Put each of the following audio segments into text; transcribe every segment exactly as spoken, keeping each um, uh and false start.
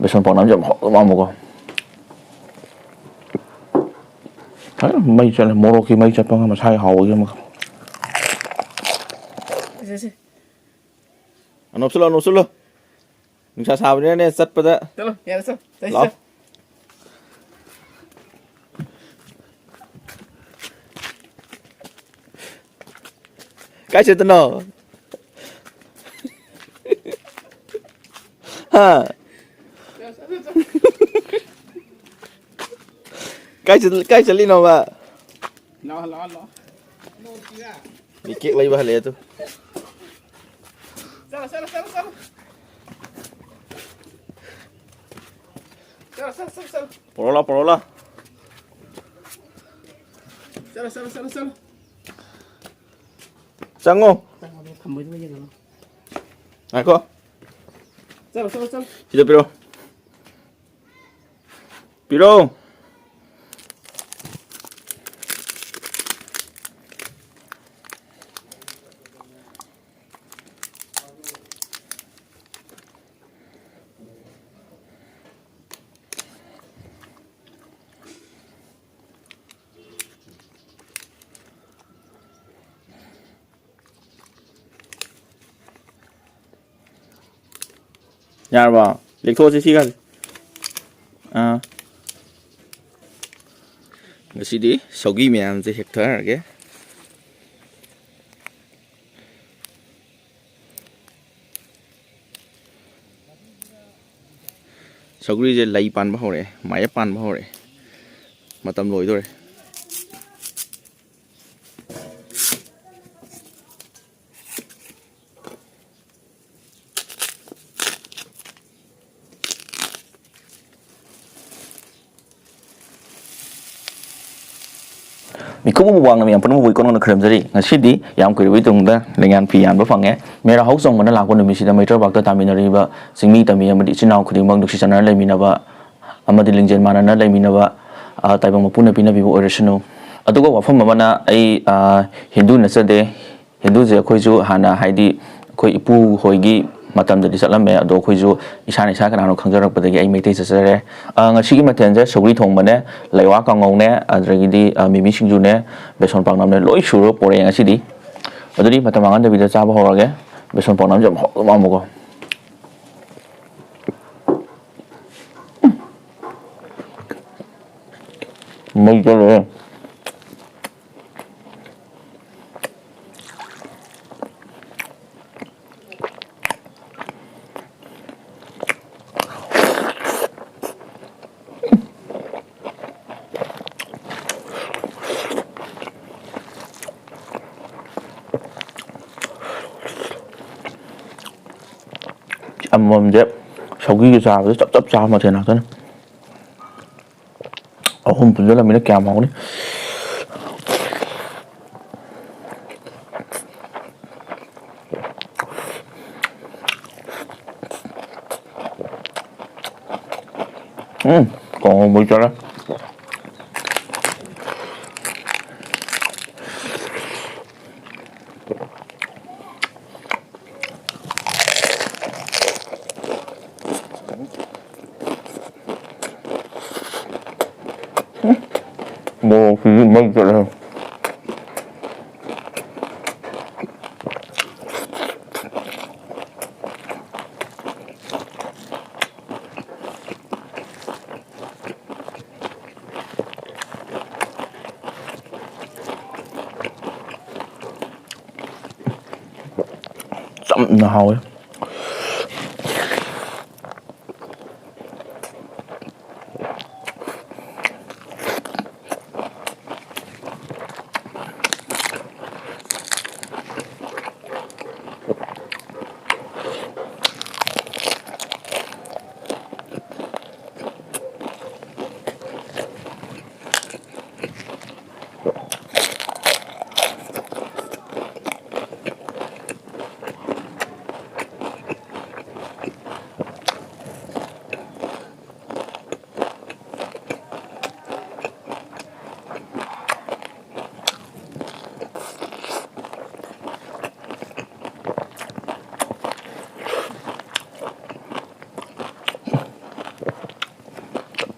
ꯕꯦꯁꯣꯟ ꯄꯥꯛꯅꯝꯁꯦ ꯌꯥꯝ ꯍꯥꯎꯗꯧ ꯃꯥꯟꯕꯀꯣ꯫ ꯐꯖꯅ ꯃꯩ ꯆꯠꯂꯦ꯫ ꯃꯣꯔꯣꯛꯀꯤ ꯃꯩ ꯆꯠꯄ ꯑꯃ, ꯃꯁꯥꯒꯤ ꯍꯥꯎꯕꯒꯤ ꯑꯃꯒ꯫ ꯁꯦ, ꯁꯦ꯫ ꯑꯅꯣꯞ ꯎꯞꯁꯜꯂꯣ, ꯑꯅꯣꯞ ꯎꯞꯁꯜꯂꯣ꯫ ꯅꯨꯡꯁꯥ ꯁꯥꯕꯅꯤꯅꯅꯦ, ꯆꯠꯄꯗ꯫ ꯆꯠꯂꯣ, ꯌꯥꯔꯦ, ꯆꯠꯂꯣ꯫ ꯆꯠꯁꯤ, ꯂꯥꯛꯑꯣ꯫ ꯆꯠꯂꯣ꯫ ꯀꯥꯏ ꯆꯠꯇꯅꯣ? ꯍꯥ? ꯀꯥꯏ ꯆꯠ-, ꯀꯥꯏ ꯆꯠꯂꯤꯅꯣꯕ? ꯂꯥꯛꯑꯣ, ꯂꯥꯛꯑꯣ, ꯂꯥꯛꯑꯣ꯫ ꯃꯤ ꯀꯦꯛ ꯂꯩꯕ ꯍꯜꯂꯛꯑꯦ ꯇꯨ꯫ ꯆꯠꯂꯣ, ꯆꯠꯂꯣ, ꯆꯠꯂꯣ, ꯆꯠꯂꯣ꯫ ꯆꯠꯂꯣ, ꯆꯠꯂꯣ, ꯆꯠꯂꯣ, ꯆꯠꯂꯣ꯫ ꯄꯣꯔꯛꯑꯣ ꯂꯥꯎ, ꯄꯣꯔꯛꯑꯣ ꯂꯥꯎ꯫ ꯆꯠꯂꯣ, ꯆꯠꯂꯣ, ꯆꯠꯂꯣ, ꯆꯠꯂꯣ꯫ ꯆꯪꯉꯣ꯫ ꯆꯪꯉꯣ, ꯊꯝꯕꯩꯗꯨꯗ ꯌꯦꯡꯉꯣ꯫ ꯉꯥꯏꯈꯣ꯫ ꯆꯠꯂꯣ, ꯆꯠꯂꯣ, ꯆꯠꯂꯣ꯫ ꯁꯤꯗ ꯄꯤꯔꯛꯑꯣ꯫ ꯄꯤꯔꯛꯑꯣ꯫ ꯌꯥꯔꯕꯣ? ꯂꯦꯛꯊꯣꯛꯑꯁꯤ ꯁꯤꯒ꯫ ꯑꯥ꯫ ꯉꯁꯤꯗꯤ ꯁꯧꯒꯤ ꯃꯌꯥꯝꯁꯦ ꯍꯦꯛꯊꯔꯒꯦ꯫ ꯁꯧꯒ꯭ꯔꯤꯁꯦ ꯂꯩ ꯄꯥꯟꯕ ꯍꯧꯔꯛꯑꯦ, ꯃꯥꯏꯌꯦꯞ ꯄꯥꯟꯕ ꯍꯧꯔꯛꯑꯦ꯫ ꯃꯇꯝ ꯂꯣꯏꯗꯣꯔꯦ꯫ ꯃꯤꯀꯨꯞ ꯑꯃ ꯋꯥꯡꯅ ꯃꯌꯥꯝ ꯄꯨꯝꯅꯃꯛꯄꯨ ꯏꯀꯣꯟ ꯀꯣꯟꯅ ꯈꯨꯔꯨꯝꯖꯔꯤ꯫ ꯉꯁꯤꯗꯤ ꯌꯥꯝ ꯀꯨꯏꯔꯕꯒꯤ ꯇꯨꯡꯗ ꯂꯩꯉꯥꯟ ꯐꯤ ꯌꯥꯟꯕ ꯐꯪꯉꯦ꯫ ꯃꯦꯔꯥ ꯍꯧ ꯆꯣꯡꯕꯅ ꯂꯥꯛꯄ ꯅꯨꯃꯤꯠꯁꯤꯗ ꯃꯩꯇ꯭ꯔꯕꯥꯛꯇ ꯇꯥꯃꯤꯟꯅꯔꯤꯕ ꯆꯤꯡꯃꯤ ꯇꯝꯃꯤ ꯑꯃꯗꯤ ꯏꯆꯤꯟ ꯏꯅꯥꯎ ꯈꯨꯗꯤꯡꯃꯛ ꯅꯨꯡꯁꯤ ꯆꯥꯟꯅꯅ ꯂꯩꯃꯤꯟꯅꯕ ꯑꯃꯗꯤ ꯂꯤꯡꯖꯦꯜ ꯃꯥꯟꯅꯅ ꯂꯩꯃꯤꯟꯅꯕ, ꯑ, ꯇꯥꯏꯕꯪ ꯃꯄꯨꯅ ꯄꯤꯅꯕꯤꯕ ꯑꯣꯏꯔꯁꯅꯨ꯫ ꯑꯗꯨꯒ ꯋꯥꯐꯝ ꯑꯃꯅ, ꯑꯩ, ꯑ, ꯍꯤꯟꯗꯨ ꯅꯠꯆꯗꯦ꯫ ꯍꯤꯟꯗꯨꯁꯦ ꯑꯩꯈꯣꯏꯁꯨ ꯍꯥꯟꯅ, ꯍꯥꯏꯗꯤ, ꯑꯩꯈꯣꯏ ꯏꯄꯨ ꯍꯣꯏꯒꯤ ꯃꯇꯝꯗꯗꯤ ꯆꯠꯂꯝꯃꯦ, ꯑꯗꯣ ꯑꯩꯈꯣꯏꯁꯨ ꯏꯁꯥꯅ ꯏꯁꯥ ꯀꯅꯥꯅꯣ ꯈꯪꯖꯔꯛꯄꯗꯒꯤ ꯑꯩ ꯃꯩꯇꯩ ꯆꯠꯆꯔꯦ꯫ ꯑ, ꯉꯁꯤꯒꯤ ꯃꯊꯦꯜꯁꯦ ꯁꯧꯒ꯭ꯔꯤ ꯊꯣꯡꯕꯅꯦ, ꯂꯩꯋꯥ ꯀꯥꯡꯉꯧꯅꯦ, ꯑꯗꯨꯗꯒꯤꯗꯤ, ꯑ, ꯃꯤꯃꯤ ꯁꯤꯡꯖꯨꯅꯦ, ꯕꯦꯁꯣꯟ ꯄꯥꯛꯅꯝꯅꯦ, ꯂꯣꯏ ꯁꯨꯔꯒ ꯄꯣꯔꯛꯑꯦ ꯉꯁꯤꯗꯤ꯫ ꯑꯗꯨꯗꯤ ꯃꯇꯝ ꯃꯥꯡꯍꯟꯗꯕꯤꯗ ꯆꯥꯕ ꯍꯧꯔꯒꯦ꯫ ꯕꯦꯁꯣꯟ ꯄꯥꯛꯅꯝꯁꯦ ꯌꯥꯝ ꯍꯥꯎꯗꯧ ꯃꯥꯟꯕꯀꯣ꯫ ꯃꯩ ꯆꯠꯂꯦ꯫ ꯑꯃꯃꯝꯁꯦ ꯁꯧꯒ꯭ꯔꯤꯒ ꯆꯥꯕꯗ ꯆꯞ ꯆꯞ ꯆꯥꯕ ꯃꯊꯦꯜ ꯉꯥꯛꯇꯅꯤ꯫ ꯑꯍꯨꯝ ꯄꯨꯟꯁꯤꯜꯂꯝꯃꯤꯅ ꯀꯌꯥꯝ ꯍꯥꯎꯅꯤ꯫ ꯎꯝ, ꯀꯥꯡꯉꯧ ꯃꯩ ꯆꯠꯂꯦ꯫ ꯃꯣꯔꯣꯛꯁꯤꯗꯤ ꯃꯩ ꯆꯠꯂꯦ꯫ ꯆꯝꯅ ꯍꯥꯎꯋꯦ꯫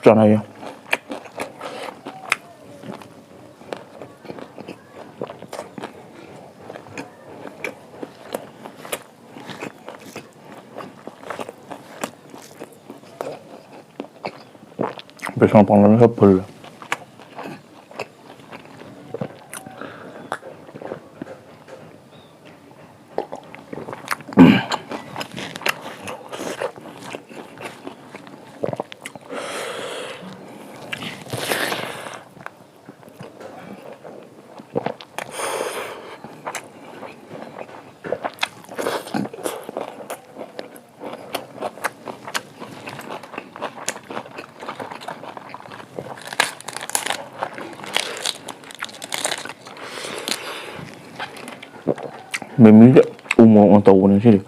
ꯆꯥꯟꯅꯩꯌꯦ꯫ ꯕꯦꯁꯣꯟ ꯄꯥꯎꯗꯔꯅ ꯈꯔ ꯐꯨꯜꯂꯦ꯫ ꯃꯤꯃꯤꯁꯦ ꯎ ꯃꯣꯔꯣꯛꯅ ꯇꯧꯕꯅꯦ ꯁꯤꯗꯤ꯫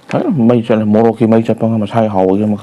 ꯐꯖꯅ ꯃꯩ ꯆꯠꯂꯦ꯫ ꯃꯣꯔꯣꯛꯀꯤ ꯃꯩ ꯆꯠꯄ ꯑꯃ ꯃꯁꯥꯒꯤ ꯍꯥꯎꯕꯒꯤ ꯑꯃ꯫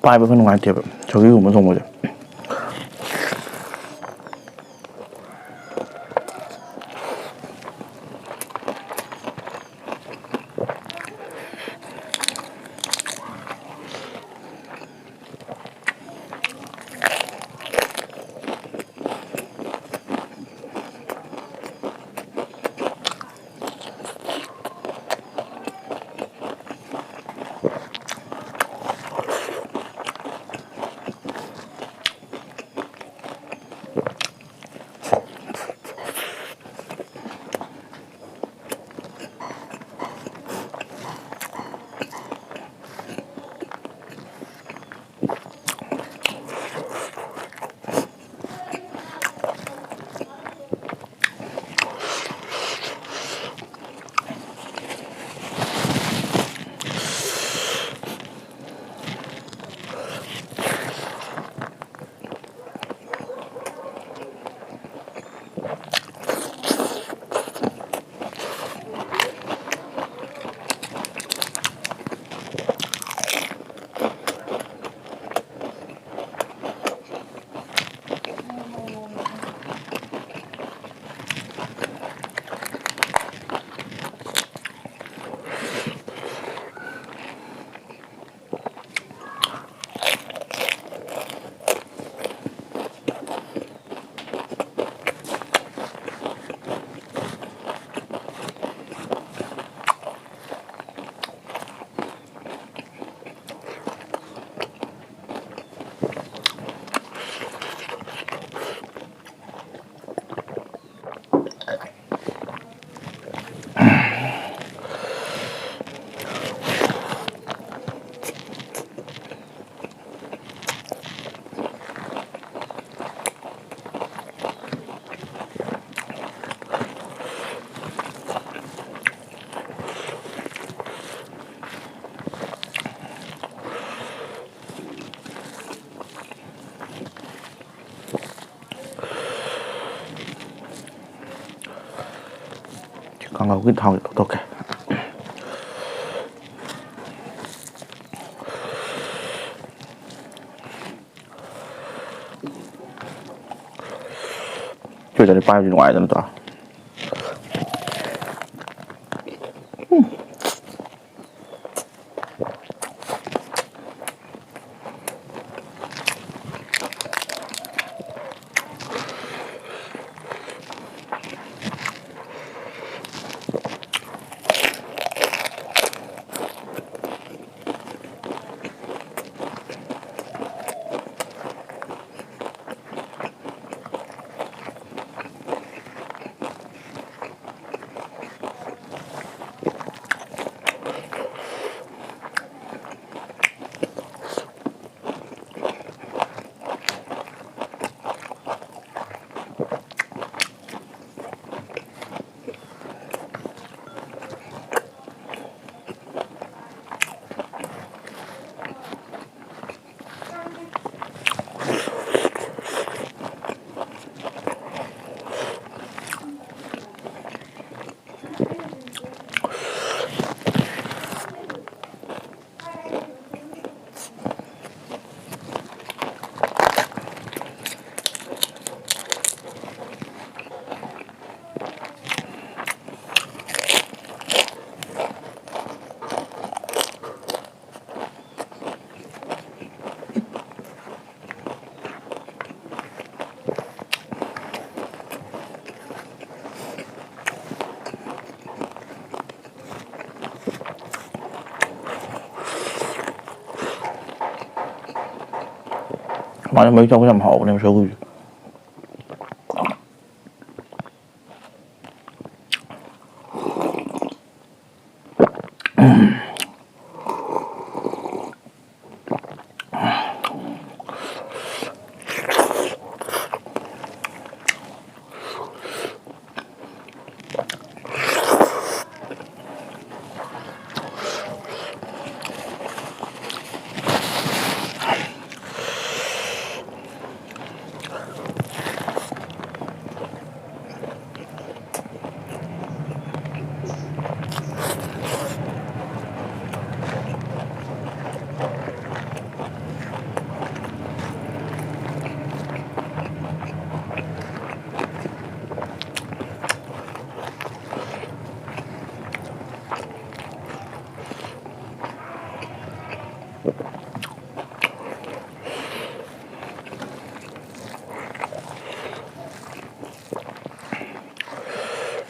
ꯄꯥꯏꯕ ꯈꯔ ꯅꯨꯡꯉꯥꯏꯇꯦꯕ ꯁꯧꯒ꯭ꯔꯤꯒꯨꯝꯕ ꯊꯣꯡꯕꯁꯦ꯫ ꯀꯥꯡꯉꯧꯒꯤ ꯊꯥꯎꯁꯦ ꯂꯧꯊꯣꯛꯀꯦ꯫ ꯆꯨꯖꯥꯛꯁꯦ ꯄꯥꯏꯕꯗꯤ ꯅꯨꯡꯉꯥꯏꯗꯅ ꯇꯧꯔ꯫ ꯁꯨꯃꯥꯏꯅ ꯃꯩ ꯆꯥꯕ ꯌꯥꯝ ꯍꯥꯎꯕꯅꯦꯕ ꯁꯧꯒ꯭ꯔꯤꯁꯦ꯫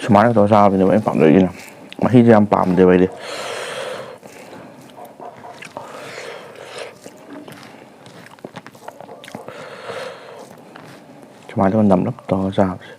ꯁꯨꯃꯥꯏꯅ ꯇꯧꯔ ꯆꯥꯕꯁꯤꯅꯦꯕ ꯑꯩꯅ ꯄꯥꯝꯖꯩꯁꯤꯅ꯫ ꯃꯍꯤꯁꯦ ꯌꯥꯝ ꯄꯥꯝꯗꯦꯕ ꯑꯩꯗꯤ꯫ ꯁꯨꯃꯥꯏꯅ ꯇꯧꯔ ꯅꯝꯂꯞ ꯇꯧꯔꯒ ꯆꯥꯕꯁꯦ꯫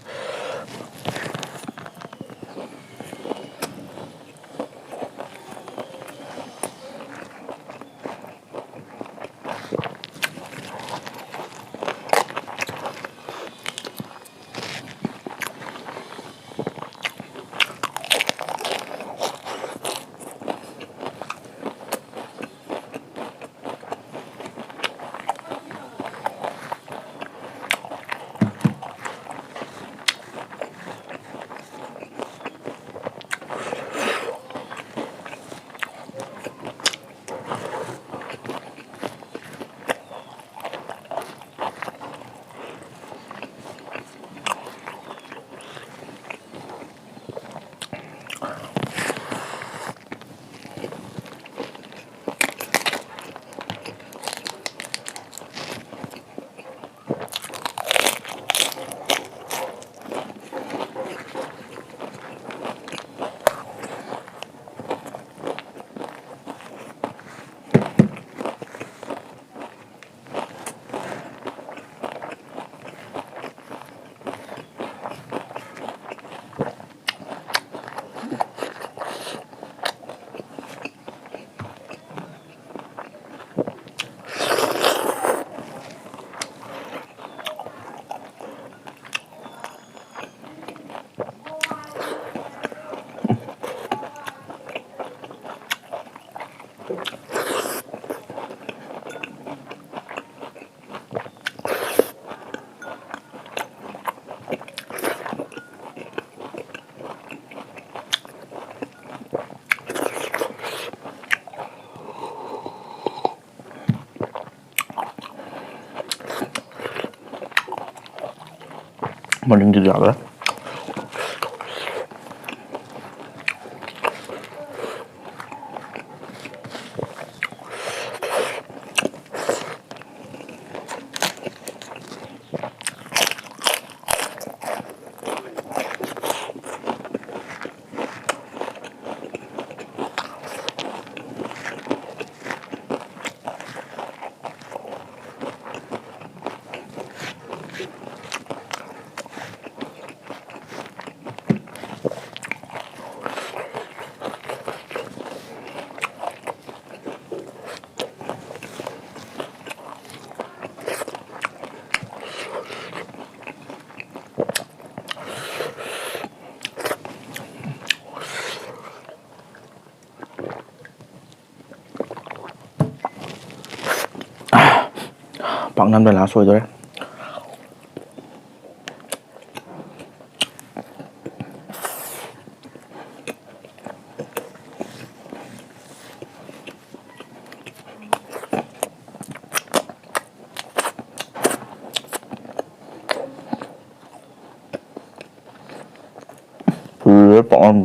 ꯃꯅꯤꯡꯗꯤ ꯌꯥꯗ꯭ꯔꯦ꯫ ꯄꯥꯛꯅꯝꯗ ꯂꯥꯁ ꯑꯣꯏꯗꯣꯔꯦ꯫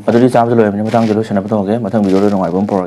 ꯑꯗꯨꯗꯤ ꯆꯥꯕꯁꯨ ꯂꯣꯏꯔꯕꯅꯤ, ꯃꯇꯥꯡꯗ ꯂꯣꯏꯁꯤꯟꯅꯕ ꯇꯧꯔꯒꯦ꯫ ꯃꯊꯪ ꯚꯤꯗꯤꯑꯣꯗ ꯅꯨꯡꯉꯥꯏꯕ ꯑꯃ ꯄꯨꯔꯛꯑꯒꯦ꯫